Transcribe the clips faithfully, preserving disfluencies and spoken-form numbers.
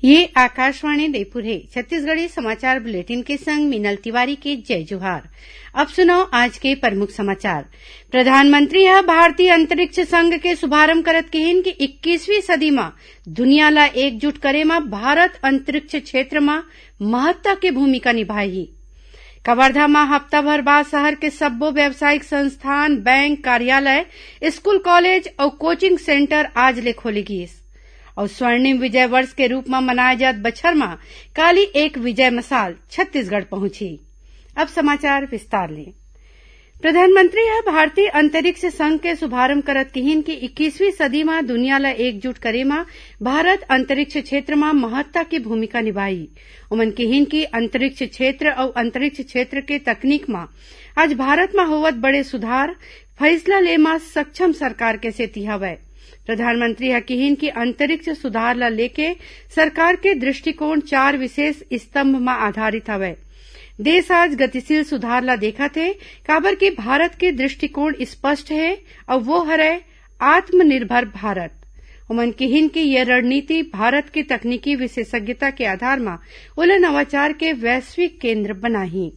ये आकाशवाणी रायपुर हे। छत्तीसगढ़ी समाचार बुलेटिन के संग मीनल तिवारी के जय जोहार। अब सुनव आज के प्रमुख समाचार। प्रधानमंत्री ह भारतीय अंतरिक्ष संघ के शुभारंभ करत किहिन कि इक्कीसवीं सदी म दुनिया ल एकजुट करे म भारत अंतरिक्ष क्षेत्र म महत्ता के भूमिका निभाही। कवर्धा म हफ्ता भर बाद शहर के सब्बो व्यावसायिक संस्थान, बैंक, कार्यालय, स्कूल, कॉलेज अउ कोचिंग सेंटर आज ले खोले गीस। अउ स्वर्णिम विजय वर्ष के रूप म मनाए जात बछर म काली एक विजय मशाल छत्तीसगढ़ पहुंची। अब समाचार विस्तार ले। प्रधानमंत्री ह भारतीय अंतरिक्ष संघ के शुभारंभ करत किहिन कि इक्कीसवीं सदी म दुनिया ल एकजुट करे म भारत अंतरिक्ष क्षेत्र म महत्ता के भूमिका निभाई। ओमन किहिन कि अंतरिक्ष क्षेत्र अउ अंतरिक्ष क्षेत्र के तकनीक म आज भारत म होवत बड़े सुधार फैसला ले म सक्षम सरकार के सेती हवय। प्रधानमंत्री ह किहिन कि अंतरिक्ष सुधार ल लेके सरकार के दृष्टिकोण चार विशेष स्तंभ म आधारित हवय। देश आज गतिशील सुधार ल देखत हे, काबर कि भारत के दृष्टिकोण स्पष्ट हे अउ वो हरय आत्मनिर्भर भारत। ओमन किहिन कि यह रणनीति भारत के तकनीकी विशेषज्ञता के आधार म ओला नवाचार के वैश्विक केंद्र बनाही।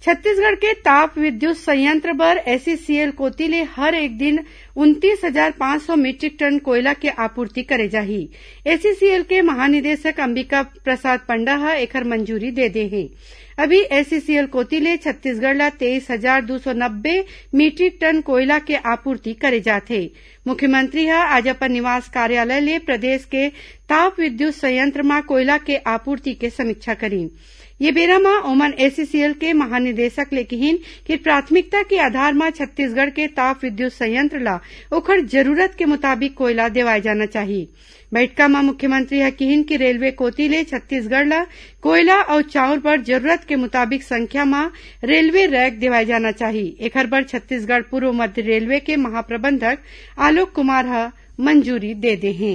छत्तीसगढ़ के ताप विद्युत संयंत्र बर एसईसीएल कोति ले हर एक दिन उनतीस हजार पाँच सौ मीट्रिक टन कोयला के आपूर्ति करे जाही। एसईसीएल के महानिदेशक अंबिका प्रसाद पंडा ह एखर मंजूरी दे दे हे। अभी एसईसीएल कोति ले छत्तीसगढ़ ल तेईस हजार दू सौ नब्बे मीट्रिक टन कोयला के आपूर्ति करे जात हे। मुख्यमंत्री ह आज अपन निवास कार्यालय ले प्रदेश के ताप विद्युत संयंत्र म कोयला के आपूर्ति के समीक्षा करीन। ये बेरा म ओमन एसईसीएल के महानिदेशक ले किहिन कि प्राथमिकता के आधार म छत्तीसगढ़ के ताप विद्युत संयंत्र ल ओखर जरूरत के मुताबिक कोयला देवाए जाना चाही। बैठका म मुख्यमंत्री ह किहिन कि रेलवे कोति ले छत्तीसगढ़ ल कोयला अउ चाउर बर जरूरत के मुताबिक संख्या म रेलवे रैक देवाए जाना चाही। एखर बर छत्तीसगढ़ पूर्व मध्य रेलवे के महाप्रबंधक आलोक कुमार ह मंजूरी दे दे हे।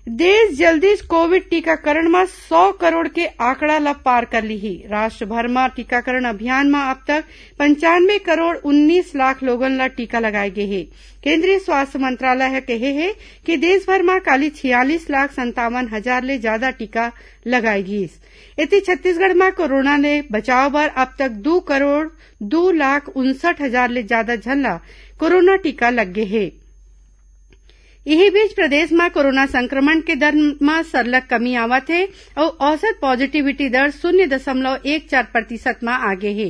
देश जल्दीच कोविड टीकाकरण म सौ करोड़ के आंकड़ा ल पार कर लिही। राष्ट्र भर म टीकाकरण अभियान म अब तक पंचानवे करोड़ उन्नीस लाख लोगन ल टीका लगाए गे हे। केंद्रीय स्वास्थ्य मंत्रालय ह कहे हे कि देश भर म काली छियालीस लाख संतावन हजार ले जादा टीका लगाए गीस। एती छत्तीसगढ़ म कोरोना ले बचाव बर अब तक दू करोड़ दू लाख उनसठ हजार ले जादा झन ल कोरोना टीका लग गे हे। इही बीच प्रदेश म कोरोना संक्रमण के दर म सरलग कमी आवत हे अउ औसत पॉजिटिविटी दर शून्य दशमलव एक चार प्रतिशत म आ गे हे।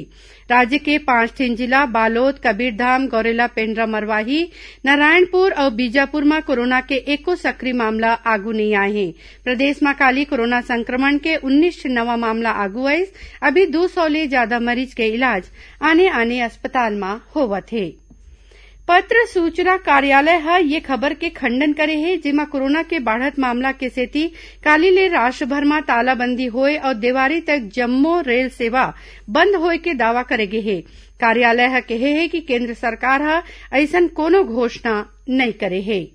राज्य के पांच ठिन जिला बालोद, कबीरधाम, गौरेला, पेंड्रा, मरवाही, नारायणपुर अउ बीजापुर म कोरोना के एको सक्रिय मामला आगू नइ आए हे। प्रदेश म काली कोरोना संक्रमण के उन्नीस ठिन नवा मामला आगू आइस। अभी दू सौ ले जादा मरीज के इलाज आने-आने अस्पताल म होवत हे। पत्र सूचना कार्यालय ह ये खबर के खंडन करे हे, जेमा कोरोना के बाढ़त मामला के सेती काली ले राष्ट्रभर म तालाबंदी होए अउ देवारी तक जम्मो रेल सेवा बंद होए के दावा करे गे हे। कार्यालय ह कहे हे कि केंद्र सरकार ह अइसन कोनो घोषणा नइ करे हे।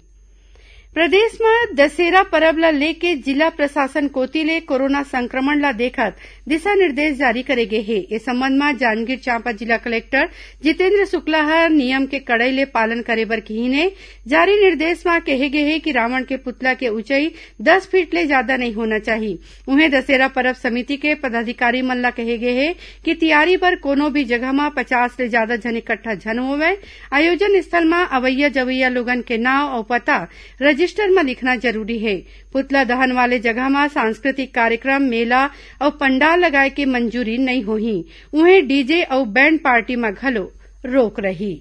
प्रदेश म दशहरा परब ल लेके जिला प्रशासन कोति ले कोरोना संक्रमण ल देखत दिशा निर्देश जारी करे गे हे। ए संबंध म जांजगीर चांपा जिला कलेक्टर जितेंद्र शुक्ला ह नियम के कड़ाई ले पालन करे बर किहीन हे। जारी निर्देश म कहे गे हे कि रावण के पुतला के ऊंचाई दस फीट ले जादा नइ होना चाही। उहें, दशहरा परब समिति के पदाधिकारी मन ल कहे गे हे कि तियारी बर कोनो भी जगह म पचास ले जादा झन इकट्ठा झन होवय। आयोजन स्थल म अवइया जवइया लोगन के नाव अउ पता रजिस्टर म लिखना जरूरी हे। पुतला दहन वाले जगह म सांस्कृतिक कार्यक्रम, मेला अउ पंडाल लगाए के मंजूरी नइ होही। उहें, डीजे अउ बैंड पार्टी म घलो रोक रही।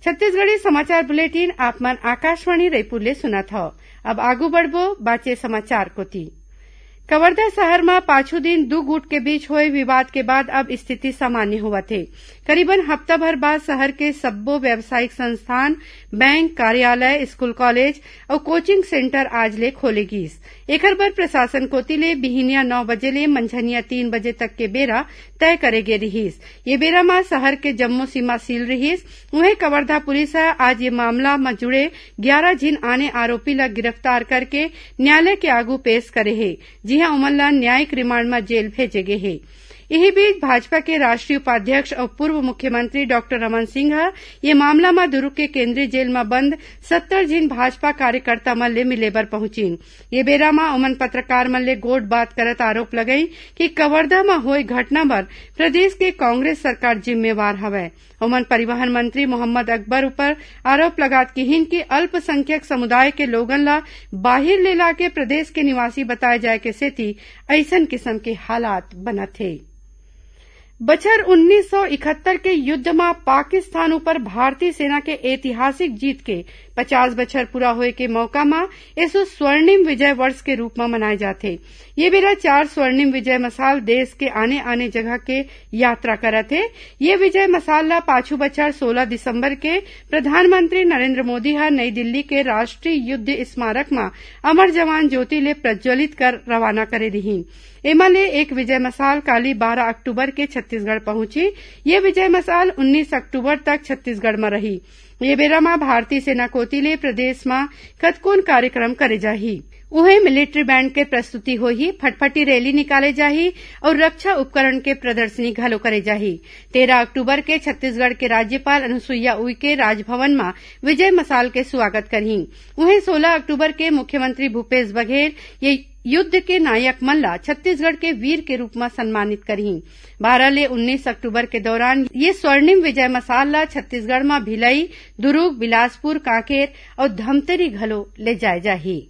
छत्तीसगढ़ी समाचार बुलेटिन आप मन आकाशवाणी रायपुर ले सुनत हव। अब आगू बढ़बो बाचे समाचार कोति। कवर्धा शहर म पाछू दिन दू गुट के बीच होए विवाद के बाद अब स्थिति सामान्य होवत हे। करीबन हफ्ता भर बाद शहर के सब्बो व्यावसायिक संस्थान, बैंक, कार्यालय, स्कूल, कॉलेज अउ कोचिंग सेंटर आज ले खोले गीस। एखर बर प्रशासन कोति ले बिहिनिया नौ बजे ले मंझनिया तीन बजे तक के बेरा तय करे गे रिहिस। ये बेरा म शहर के जम्मो सीमा सील रिहिस। उहें, कवर्धा पुलिस ह आज ये मामला म जुड़े ग्यारा झिन आने आरोपी ल गिरफ्तार करके न्यायालय के आगू पेश करे हे, जिहां ओमन ल न्यायिक रिमांड म जेल भेजे गे हे। इही बीच भाजपा के राष्ट्रीय उपाध्यक्ष अउ पूर्व मुख्यमंत्री डॉक्टर रमन सिंह ह ये मामला म दुरूग के केंद्रीय जेल म बंद सत्तर झिन भाजपा कार्यकर्ता मन ले मिले बर पहुंचिन। ये बेरा म ओमन पत्रकार मन ले गोठ बात करत आरोप लगाइन कि कवर्धा म होए घटना बर प्रदेश के कांग्रेस सरकार जिम्मेवार हवय। ओमन परिवहन मंत्री मोहम्मद अकबर ऊपर आरोप लगात किहिन कि अल्पसंख्यक समुदाय के लोगन ला बाहिर ले लाके प्रदेश के निवासी बताए जाए के सेती अइसन किसम के हालात बनत हे। बछर उन्नीस सौ इकहत्तर के युद्ध म पाकिस्तान ऊपर भारतीय सेना के ऐतिहासिक जीत के पचास बछर पूरा होए के मौका म एसो स्वर्णिम विजय वर्ष के रूप म मनाए जाथे। ये बेरा चार स्वर्णिम विजय मसाल देश के आने-आने जगह के यात्रा करत हे। ये विजय मसाल ला पाछू बछर सोलह दिसंबर के प्रधानमंत्री नरेंद्र मोदी ह नई दिल्ली के राष्ट्रीय युद्ध स्मारक म अमर जवान ज्योति ले प्रज्वलित कर रवाना करे रिहिन। एमा ले एक विजय मसाल काली बारह अक्टूबर के छत्तीसगढ़ पहुंची। ये विजय मसाल उन्नीस अक्टूबर तक छत्तीसगढ़ म रही। ये बेरा म भारतीय सेना कोति ले प्रदेश म कतकोन कार्यक्रम करे जाही। उहें, मिलिट्री बैंड के प्रस्तुति होही, फटफटी रैली निकाले जाही अउ रक्षा उपकरण के प्रदर्शनी घलो करे जाही। तेरह अक्टूबर के छत्तीसगढ़ के राज्यपाल अनुसुईया उइके राजभवन म विजय मसाल के स्वागत करही। उहें, सोलह अक्टूबर के मुख्यमंत्री भूपेश बघेल ये युद्ध के नायक मन ला छत्तीसगढ़ के वीर के रूप म सम्मानित करही। बारह ले उन्नीस अक्टूबर के दौरान ये स्वर्णिम विजय मसाल ला छत्तीसगढ़ म भिलई, दुरूग, बिलासपुर, कांकेर अउ धमतरी घलो ले जाए जाही।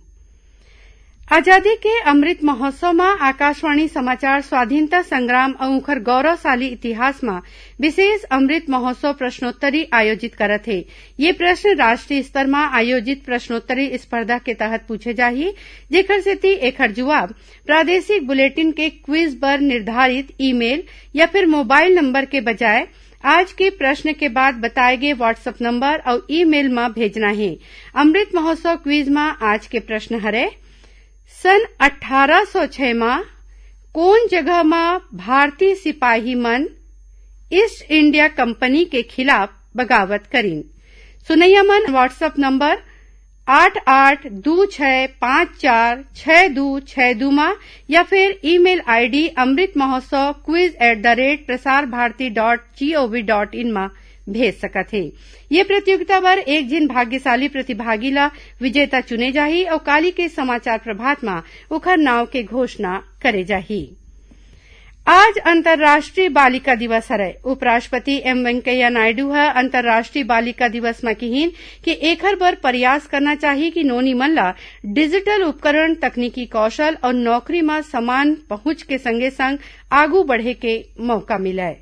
आजादी के अमृत महोत्सव म आकाशवाणी समाचार स्वाधीनता संग्राम अउ उंखर गौरवशाली इतिहास म विशेष अमृत महोत्सव प्रश्नोत्तरी आयोजित करत हे। ये प्रश्न राष्ट्रीय स्तर म आयोजित प्रश्नोत्तरी स्पर्धा के तहत पूछे जाही, जेखर सेती एखर जवाब प्रादेशिक बुलेटिन के क्विज बर निर्धारित ईमेल या फिर मोबाइल नंबर के बजाय आज के प्रश्न के बाद बताए गे WhatsApp नंबर अउ ईमेल म भेजना हे। अमृत महोत्सव क्विज म आज के प्रश्न हरे, सन अट्ठारह सौ छह म कोन जगह म भारतीय सिपाही मन ईस्ट इंडिया कंपनी के खिलाफ बगावत करिन? सुनैया मन WhatsApp नंबर आठ आठ दू छह पाँच चार छह दू छह दू म या फिर email ID Amrit Mahotsav quiz at the rate Prasar Bharati dot gov dot in म भेज सकत हे। ये प्रतियोगिता बर एक झिन भाग्यशाली प्रतिभागी ला विजेता चुने जाही अउ काली के समाचार प्रभात म ओखर नाव के घोषणा करे जाही। आज अंतर्राष्ट्रीय बालिका दिवस हरय। उपराष्ट्रपति एम वेंकैया नायडू ह अंतर्राष्ट्रीय बालिका दिवस म किहिन कि एखर बर प्रयास करना चाही कि नोनी मन ला डिजिटल उपकरण, तकनीकी कौशल अउ नौकरी म समान पहुंच के संगे-संग आगू बढ़े के मौका मिलय।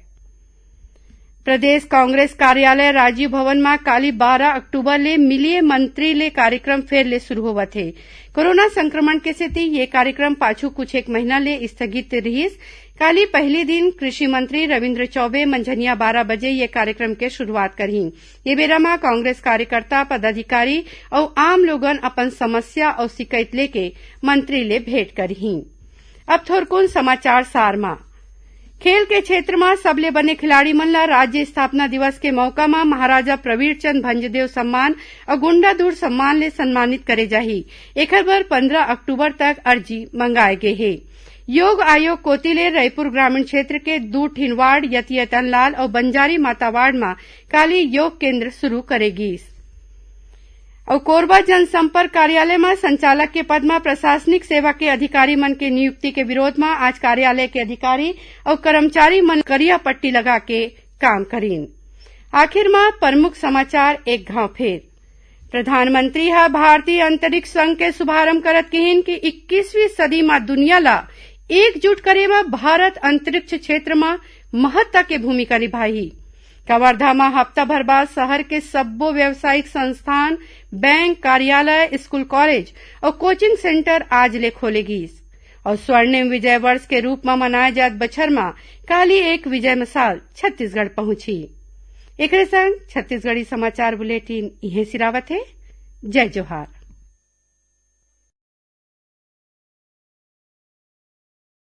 प्रदेश कांग्रेस कार्यालय राजीव भवन म काली बारह अक्टूबर ले मिलिए मंत्री ले कार्यक्रम फेर ले शुरू होवत हे। कोरोना संक्रमण के सेती ये कार्यक्रम पाछू कुछ एक महीना ले स्थगित रिहिस। काली पहली दिन कृषि मंत्री रविंद्र चौबे मंझनिया बारह बजे ये कार्यक्रम के शुरुआत करही। ये बेरा म कांग्रेस कार्यकर्ता, पदाधिकारी अउ आम लोगन अपन समस्या अउ शिकायत लेके मंत्री ले भेंट करही। अब थोरकुन समाचार सार म। खेल के क्षेत्र म सबले बने खिलाड़ी मन ला राज्य स्थापना दिवस के मौका म महाराजा प्रवीर चंद भंजदेव सम्मान अउ गुंडाधुर सम्मान ले सम्मानित करे जाही। एखर बर पन्द्रह अक्टूबर तक अर्जी मंगाए गे हे। योग आयोग कोति ले रईपुर ग्रामीण क्षेत्र के दू ठिन वार्ड यतियतन लाल अउ बंजारी माता वार्ड म काली योग केंद्र शुरू करे गीस। अउ कोरबा जनसंपर्क कार्यालय म संचालक के पद म प्रशासनिक सेवा के अधिकारी मन के नियुक्ति के विरोध म आज कार्यालय के अधिकारी अउ कर्मचारी मन करिया पट्टी लगा के काम करिन। आखिर म प्रमुख समाचार एक घांव फेर। प्रधानमंत्री ह भारतीय अंतरिक्ष संघ के शुभारंभ करत किहिन कि इक्कीसवीं सदी म दुनिया ला एकजुट करे म भारत अंतरिक्ष क्षेत्र म महत्ता के भूमिका निभाही। कवर्धा म हफ्ता भर बाद शहर के सब्बो व्यावसायिक संस्थान, बैंक, कार्यालय, स्कूल, कॉलेज अउ कोचिंग सेंटर आज ले खोले गीस। अउ स्वर्णिम विजय वर्ष के रूप म मनाए जात बछर म काली एक विजय मसाल छत्तीसगढ़ पहुंची। एकरे संग छत्तीसगढ़ी समाचार बुलेटिन इहें सिरावत हे। जय जोहार।